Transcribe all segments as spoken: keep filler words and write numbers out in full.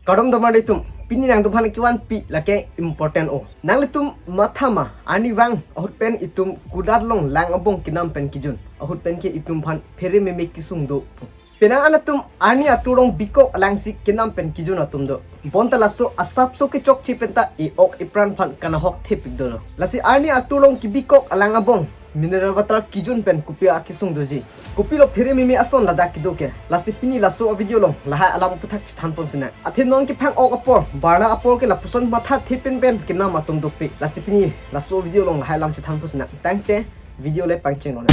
Kardom damar atum, pini nangtum aphan kevan pi lake important o. Nanglitum matha ma, arnivang ahut pen itum kulat along lang abong kenam pen kejun ahut pen ke itum aphan phere meme kesung do. Penang an atum arni atur along bikok alangsi kenam pen kejun atum do. Bonta laso asapso kechokche penta e-ok epran aphan kanahok thepik dolo. Lasi arni atur along kebikok alang abong mineral water kejun pen kopi akesung doji, kopilo phere meme ason ladak kedo ke. Lasi pini laso video along lahai alam aphuthak chethan pon sinang. Athe non kephang-ok apor, barna apor ke lapuson matha thepen pen kenam atum dopik. Lasi pini laso video along lahai alam chethan pon sinang. Tangte video le pangcheng lo.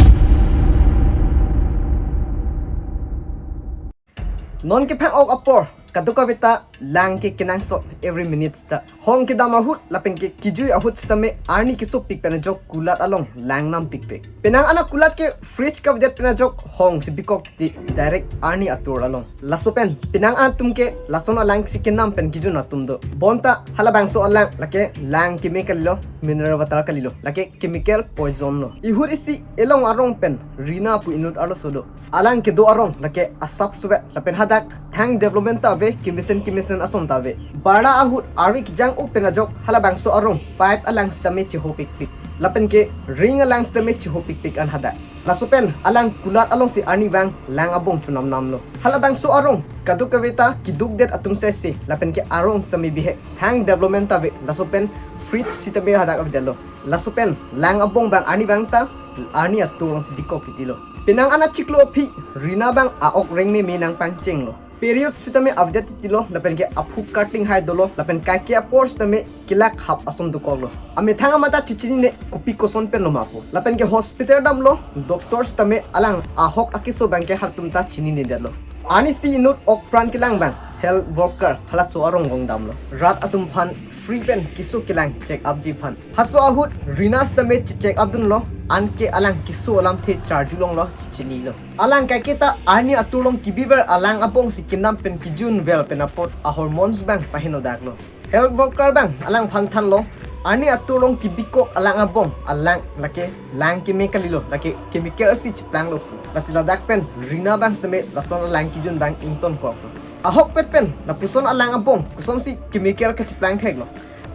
Non kephang-ok apor, kadokave ta lang ke kenangsot every minute ta. Hong kedam ahut lapen ke kejui ahut sitame arni kesopik pen ajok kulat along lang nampikpik. Penang an akulat ke fridge kavedet pen ajok hongsi bikok titi direct arni atur along. Laso pen penang an atum ke lason alangsi kenam pen kejun atum do. Bonta halabangso alang lake lang keme kalilo, mineral water kalilo, lake chemical poison lo. Ihut isi elong arong pen Rina pu inut arloso do. Alang kedo arong lake asap suvet lapen hadak thang development ta ave, kemesen kemesen ason ta ave. Barna ahut arve kejang-o pen ajok halabangso arong pipe alang sitame chehopikpik lapen ke ring alang sitame chehopikpik an hadak. Laso pen alang kulat alongsi arnivang lang abong chunam namlo. Halabangso arong kadokave ta kedukdet atum sese lapen ke arong sitame bihek, thang development ta ave, laso pen fridge sitame hadak avedetlo. Laso pen lang abong abang arnivang ta arni atur alongsi bikok titilo. Penang an achiklo aphi Rina abang a-ok reng meme nangpangchenglo. Period sitame avedet titilo lapen ke aphu cutting hai dolo lapen kaike apor sitame kelak hap ason dokoklo. Amethang amat ta chechinine kopi koson pen lo ma pu. Lapen ke hospital damlo, doctor sitame alang ahok akeso abang ke halatum ta chininedetlo. Arnisi inut ok pran kelang abang health worker halaso arong along damlo. Rat atum aphan free pen keso kelang check up ji aphan. Halaso ahut Rina sitame che-check up dunlo, anke alang keso alamthe charju longlo, chechinilo. Alang kaike ta arni atur along kebiver alang abongsi kenam pen kejunver pen apot a-hormones abang paheno daklo. Health worker abang alangphan thanlo, arni atur along kebikok alang abong alang lake lang keme kalilo, lake chemical si cheplanglo pu. Lasi ladak pen Rina abang sitame lason alang kejun abang ingtonkoklo. Ahokpet pen lapuson alang abong kosonsi chemical kacheplang theklo.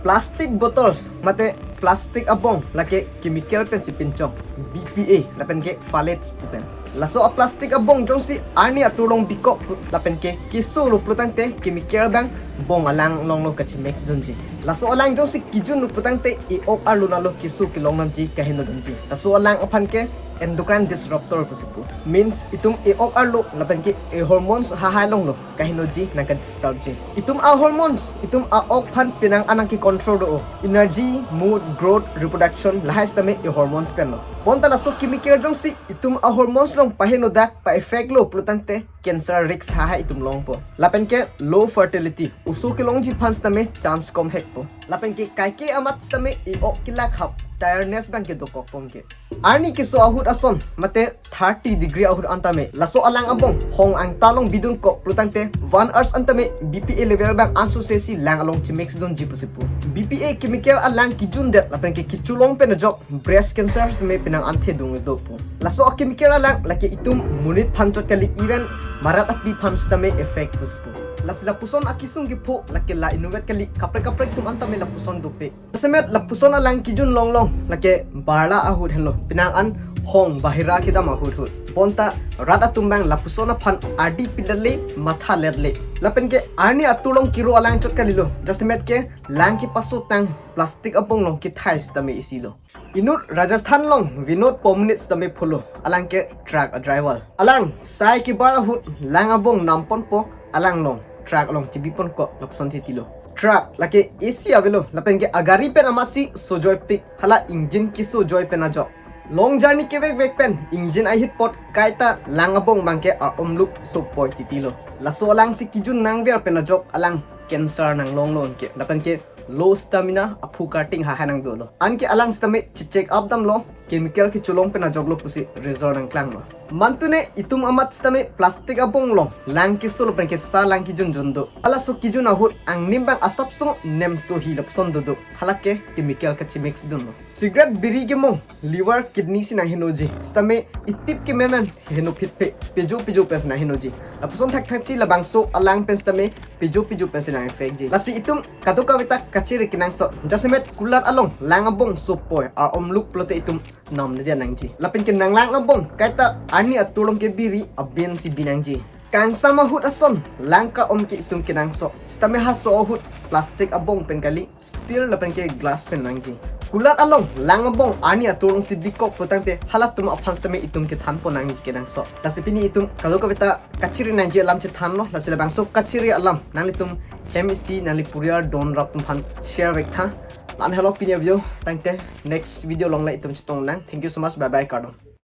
Plastic bottles mate plastic abong lake chemical pensi pinchong, B P A lapen ke phthalates pu pen. Laso a-plastic abong jongsi arni atur along bikok lapen ke kesolo pulotangte chemical abang bong alang along lo kachemek dunji. Laso alang jongsi kejunlo pulotangte e-ok arlo nalo keso kelong namji, kaheno dunji. Laso alang aphan ke endocrine disruptor pusi pu. Means itum e-ok arlo lapen ke e-hormones hahai along lo kahenoji nangkadisturbji. Itum a-hormones, itum a-ok aphan penang an nangkecontrol do. Energy, mood, growth, reproduction, lahai sitame e-hormones pen lo. Bonta laso chemical jongsi itum a-hormones along paheno dak pa-effect lo pulotangte cancer risk hahai itum longpo. Lapen ke low fertility, oso kelongji aphan sitame chance kom hekpo. Lapen ke kaike amat sitame e-ok kelak hap, tiredness abang kedokok pon ke. Arni keso ahut ason mate thirty degree ahut an tame laso alang abong hong angta along bidunkok pulotangte one hours an tame B P A level abang anso sesi lang along chemek dunji pusi pu. B P A chemical alang kejundet lapen ke kecholong pen ajok breast cancer sitame penang an thedung do pu. Laso a-chemical alang lake itum monit aphan chot kali, even marat api aphan sitame effect pusi pu. Lasi lapuson akesung kepho lake la inutvet kali, kaprek kaprek atum an tame lapuson dopik. Jasemet lapuson alang kejun longlong lake barla ahut henlo, penang an hong bahira kedam ahut ahut. Bonta rat atum abang lapuson aphan ardi piletle, matha letle. Lapen ke arni atur along kiro alang chot kalilo. Jasemet ke lang kepasotang plastic abong along kethai sitame isi lo. Inut Rajasthan along Vinod Pomnit sitame pholo. Alang ke truck a-driver. Alang sai kebar ahut lang abong namponpo, alang along truck along chebiponkok lapuson titilo. Truck lake A C avelo, lapen ke agari pen amatsi sojoipik, hala engine kesojoi pen ajok. Long journey kevekvek pen engine ahit apot kaita lang abong abang ke a-omluk sopoi titilo. Laso alangsi kejun nangver pen ajok alang cancer nanglonglo anke. Lapen ke low stamina, aphu karting hahai nangdolo. Anke alang sitame che-check up damlo, chemical kecholong pen ajoklo pusi result nangklanglo. Mantune itum amat sitame plastic abong along lang keso lapen kesa lang kijunjun do. Halaso kijun ahut angnim abang asapso nemso hi lapuson dodo. Halake chemical kachimix dunlo. Cigarette biri kemong liver kidney si nanghenoji. Sitame itip kememen heno phitphe, pejo pejo pensi nanghenoji. Lapuson thakthakji, labangso alang pen sitame pejo pejo pensi nang-effect ji. Lasi itum kadokave ta kachiri kenangsot. Jasemet kulat along lang abong sopoi a-omluk pulote itum namne dia nangji. Lapen ke nanglang abong kaita arni atur along ke biri abin si bi nangji. Kangsam ahut ason lang ka-om ke itum kenangsot. Sitame halaso ahut plastic abong pen kali, steel lapen ke glass pen nangji. Kulat along lang abong arni atur along si bikok putangte halatum aphan sitame itum kethanpon nangji kenangsot. Lasi pini itum kadokave ta kachiri nangji alam chethanlo. Lasi labangso kachiri alam nanglitum hem isi nangli puriar don rap atum aphan share vektha. La-an helo pini a-video, tangte next video along le itum chetong nang. Thank you so much. Bye bye, kardom.